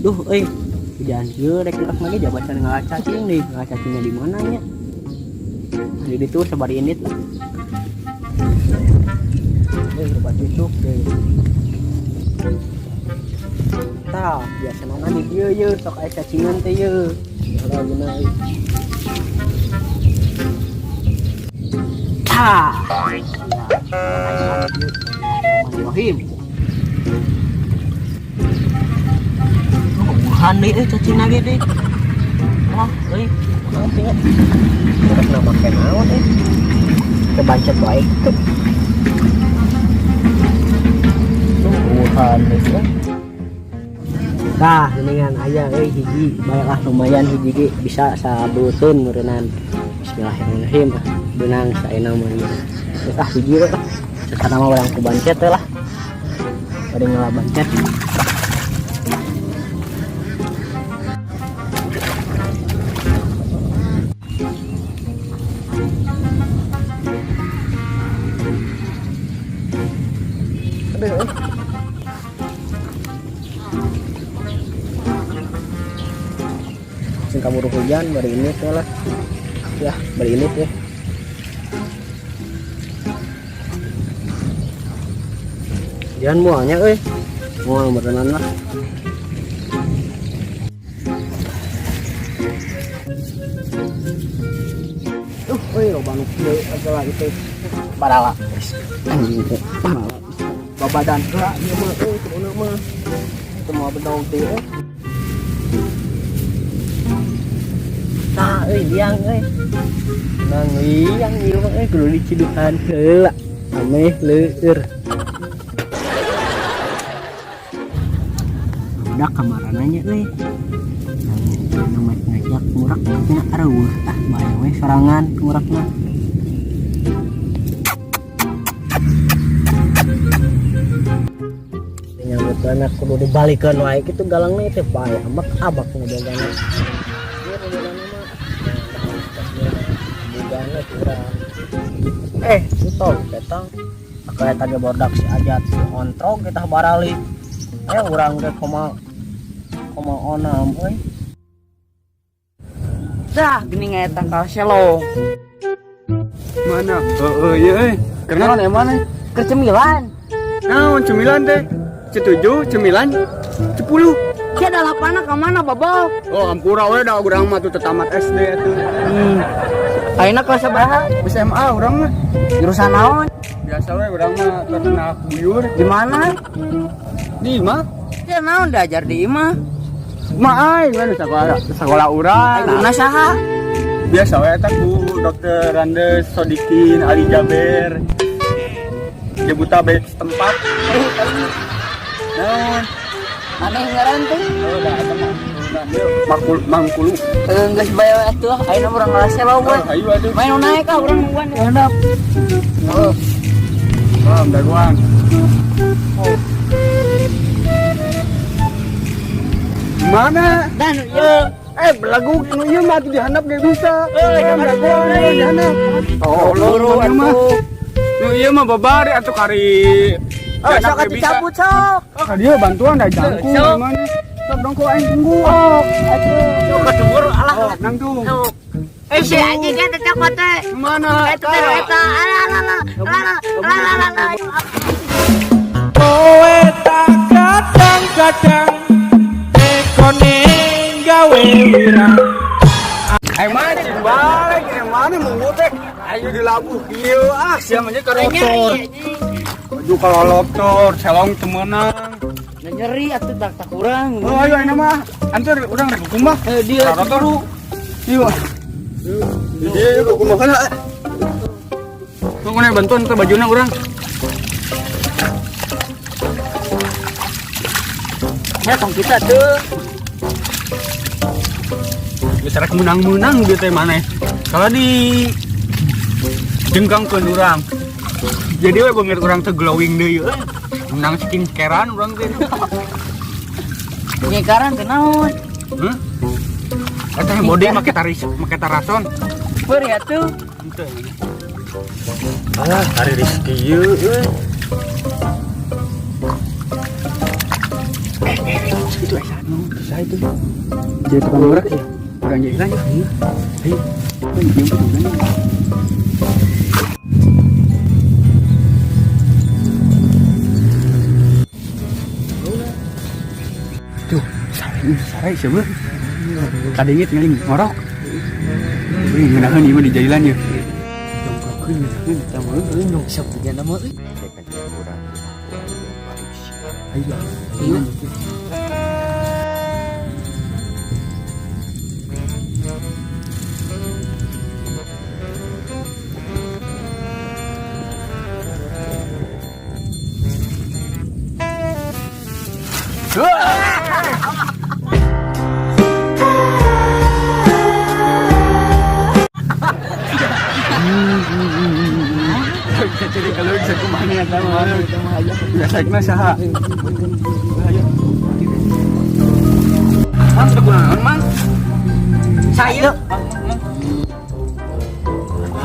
Duh, euy. Hujan kieu rek ngurak lagi jabatan ngala cacing nih. Ngala cacingnya di mana nya? Di ditu sabari indit lah. Euy, loba cucuk deui. Tah, biasana di dieu yeuh sok aya cacingan teh yeuh. Heula geuna euy. Tah. Bismillahirrahmanirrahim. Wuhan deh, cacing lagi deh. Wah, euy, kumaha sih nya? Rek nama make naon euy? Kebancet wae kitu. Wuhan deh euy. Tah, geuningan aya euy hiji, bae lah lumayan hiji ge bisa sabuteun meureunnan. Bismillahirrahmanirrahim. Ah, beunang saena mah ieu. Geus ah hiji we lah. Sesana mah urang ku bancet we lah. Bade ngala bancet. Aduh, euy. Sing kaburu hujan bari ini teh lah. Ya, bari ini teh. Hujan mualnya euy. Moal berenang lah. Euy loba nu kieu segala itu. Barala. Anjing teh. Barala. Babadan heula ieu mah euy kudu mah. Kumaha bedog teh euy. Tah euy liang euy. Nang liang ieu mah euy kudu diciduhan heula. Ameh leueur. Udah kamarananya euy. Nang ngajak ngurak nya areueuh ah bae we sorangan ngurakna. Nyambut anak kudu dibalikeun wae kitu galangna teh bae ambek abak ngabogana. Ieu bogana mah bogana kurang. Entong petang. Kayak tadi bordak si Ajat si ontrog kita barali. Urang teh koma koma onam euy. Dah, geuning eta tangkal selo. Mana? Heeh, ieu euy. Keur naon emang mana? Keur cemilan. Naon cemilan teh? C7, cemilan, 10. Sia dalapana ka mana, Babal? Oh, ampura we da urang mah tuh tamat SD atuh. Ayeuna kelas sabaraha? SMA urang mah. Jurusan naon? Biasa we urang mah ternak buyur. Di mana? Di imah. Sia naon diajar di imah? Mah aing we sekolah sekolah urang. Guruna saha? Biasa we eta ku Dr. Randes Sodikin Ali Jaber. Jabodetabek setempat. Naon? Aneh ngaran teh. Oh, da eta mah. Mangkul mangkulu. Geus bae we atuh, ayeuna urang ngalah selo we. Oh, ayo atuh. Main nu naek ah urang nungguan di handap. Oh. Salam daguan. Oh. Mana? Dan ieu Belagu nu ieu mah atuh dihandap ge bisa. Euy, Daguan dihandap. Oh, buru mah. atuh. Nu ieu mah babari atuh kari. Oh, sok atuh cabut sok. Oh, ka dieu bantuan da jangkung Sok. gimana? Sok dongko aing tunggu. Oh, atuh. Sok ka dhuwur alah. Oh, nangtung. Sok. Si anjing kan cokot teh. Mana? Eta teh eta. Alah alah alah. Alah alah alah alah. Kowe tak kadang-kadang tekone gawe wirang. Aing mah cing balik, aing mana munggu teh. Aing dilabuh kieu ah sia mah ka rotor. Baju kalau lotor, selong teu meunang. Nah, nyeri atuh tak tak kurang. Oh, ayo aing mah. Antur urang rek kumaha? Dia Rotor. Ieu. Dia yuk kumaha lah. Tunggu nih bantuan teh bajuna urang. Ya tong kita tuh. Geus rek menang-menang gitu teh maneh. Kalau di jengkangkeun urang. Jadi we beungeut urang teh glowing deui euy. Menang skincarean urang teh. Nyekaran teh naon? Hah? Eta yang body make taris, make tarason. Beur ya tuh. Henteu. Alah, hari rezeki ieu euy. Itu aya nu saya itu. Jadi tukang gerak ya. Tukang jalan ya. Iya. Ayo. Ayo, jemput tukang. Tuh, sare sare siapa? Kadengit ngaling ngorok. Wih, ngeunaheun ieu mah di jalan ya. Jongkrokeun ngeunaheun eta mah euy Nyong sok juga nama euy. Ayo. Iya. Jadi kalau bisa kumaha eta mah. Biasa mah saha? Ayo. Mang teu kunaon, Mang? Saya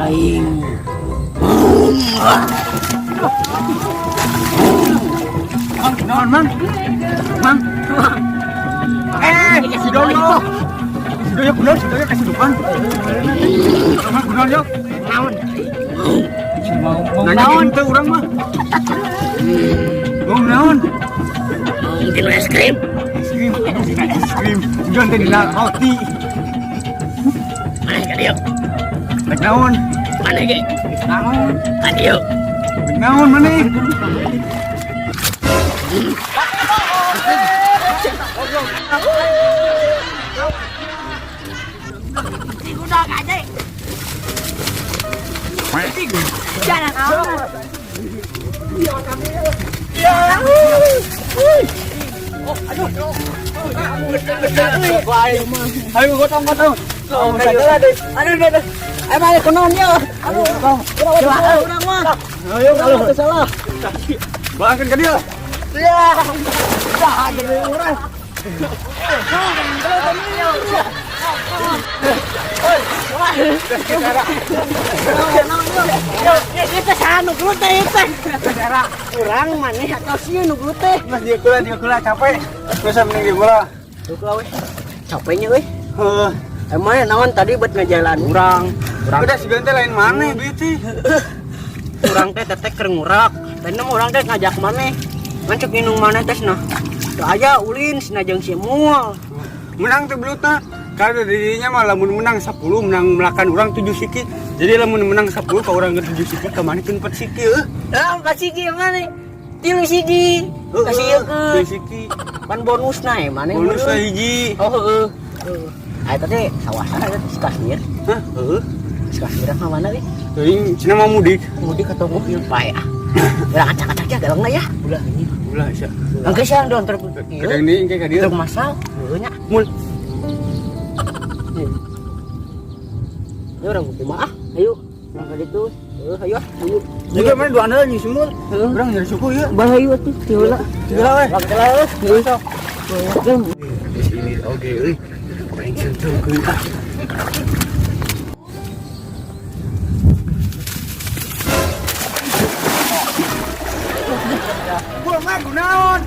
aing. Mang, naon, Mang? Mang. Eh, si Doyo. Si Doyo kunaon, si Doyo kasudupan. Mang kunaon yo? Naon? Nanya ke urang mah. Mau naon? Mungkin es krim. Es krim, aduh, dina es krim. Sugan teh dina roti. Mana ka dieu? Rek naon? Mana ge? Naon? Ka dieu. Rek naon maneh? Udah aja. Jangan kamu. Ayo gotong gotong. Aduh, aduh, aduh. Emang ada kunaon ya? Aduh, urang mah. Ayo Kalau salah. Bahkan ka dia. Ya. Dah jadi urang. Itu saha nu gelut teh itu. Urang maneh atau sieun nu gelut teh. Mas dia kula capek. Terus mending dia kula. Duh we. Capeknya euy. Heuh. Emangnya naon tadi buat ngejalan urang. Urang Udah si teh lain maneh duit sih. Urang teh tetek keur ngurak. Tadi mah urang teh ngajak maneh. Ngan cek minum maneh teh nah. Teu aya ulin cenah jeung si Mul. Menang teh belutna. Karena dirinya mah lamun menang 10 menang melakan urang 7 siki. Jadi lamun menang 10 ka urang 7 siki ka maneh 4 siki euy. Ah, 4 siki maneh. 3 siki. Kasih ieu Tilu siki. Pan bonusna ya maneh. Bonus hiji. Oh heeh. Eta teh sawah sana eta si Kasmir. Hah? Heeh. Si Kasmir mah mana euy? Teuing cenah mau mudik. Mudik atau mobil bae ah. Urang acak-acak ya galengna ya. Ulah ini. Ulah sia. Engke sia don truk ieu. Kadang deui engke ka dieu. Truk masal. Heueuh nya. Mul. Ayo urang kumaha ah? Ayo. Urang ka ditu. Heuh ayo ah. Ayo. Juga mana dua anda jeung sumur. Heeh. Urang nyari suku ieu. Bahayu atuh ti heula. Ti heula we. Urang heula euy. Heuh sok. Di sini oge euy. Aing centengkeun ah. Gua mah kunaon?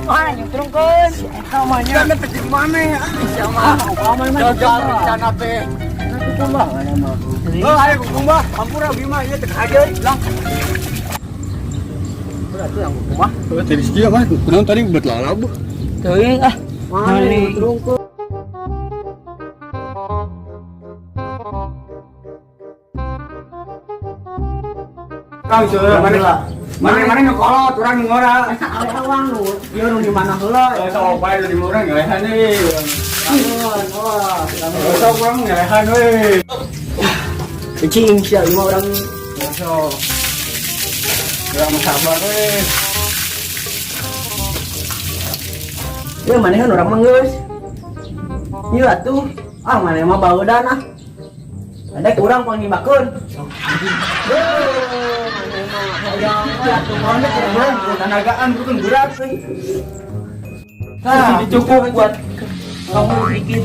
Wah, nyemplungkeun. Eta mah nya. Kan teh jeung maneh ah. Siapa? Aman mah Gagal rencana teh. Kumbah mana mah. Oh, ayo kumbah. Hampura abi mah ieu teh aja lang. Udah tuh yang kumbah. Oh, tadi sih mah kunaon tadi buat lalab. Teuing ah. Mana nyemplungkeun. Kang mana mana mana ngekolot urang ngora. Ada awang nu, ieu nu di mana heula? Sok bae di urang ngelehan euy. Wah, Sok urang ngelehan euy. Cing sia lima orang. Sok. Urang mah sabar euy. Ya maneh kan urang mah geus. Ieu atuh. Ah maneh mah baeudan ah. Ada kurang pangnibakeun. Hayang we atuh maneh Urang tenagaan bukan berat euy. Nah, cukup buat kamu sedikit.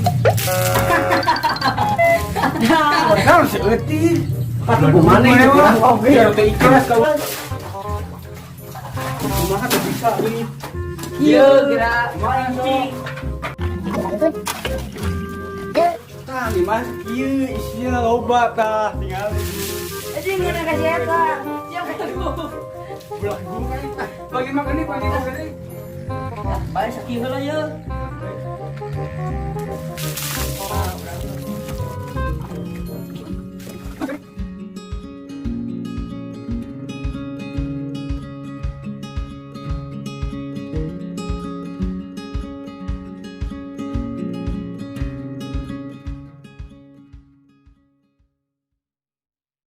Naon seueutik. Patuh maneh urang oge. Biar teh ikhlas kau. Kumaha teh bisa gini. Kieu geura. Mana? Tah, di mas kieu isina loba tah tinggal. Anjing mana kasih eta? Siap ketemu. Belah guru kan. Bagi makan nih, bagi makan nih. Bae sakieu heula ye.